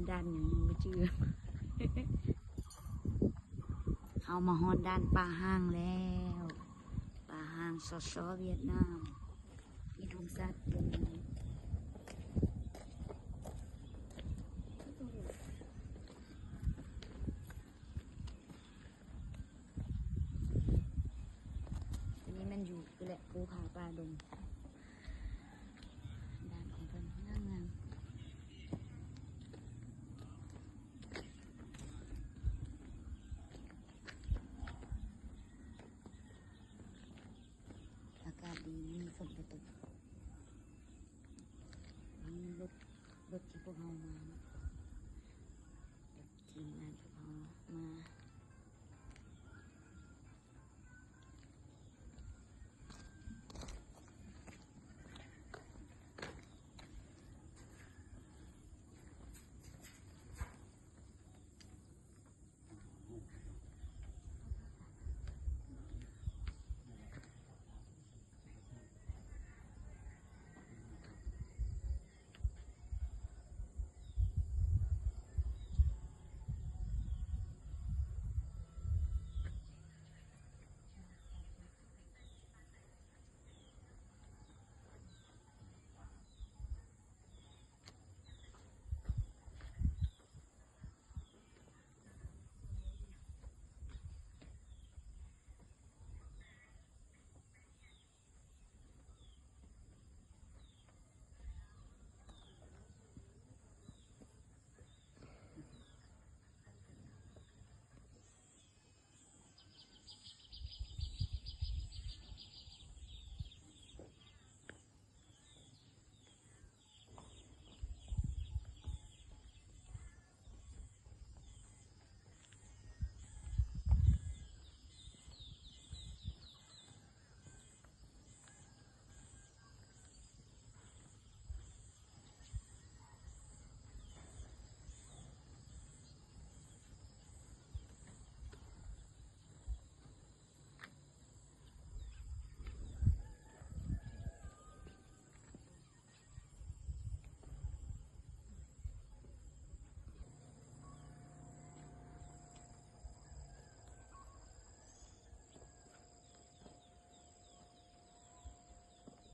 ດ່ານຫຍັງຍັງບໍ່ຈື່. ເຮົາມາຮອດດ່ານປ່າຮ້າງແລ້ວ. ປ່າຮ້າງ ສສ ຫວຽດນາມ. ມີທຸງຊາດເຕັມ. ອັນນີ້ແມ່ນຢູ່ ແຫຼະ ພູຜາປ່າດົງ. ດ່ານຂອງເພິ່ນງາມໆ. ອາກາດດີ ມື້ນີ້ຝົນບໍ່ຕົກ. ນີ້ລົດ ລົດທີ່ພວກເຮົາມາເນາະ.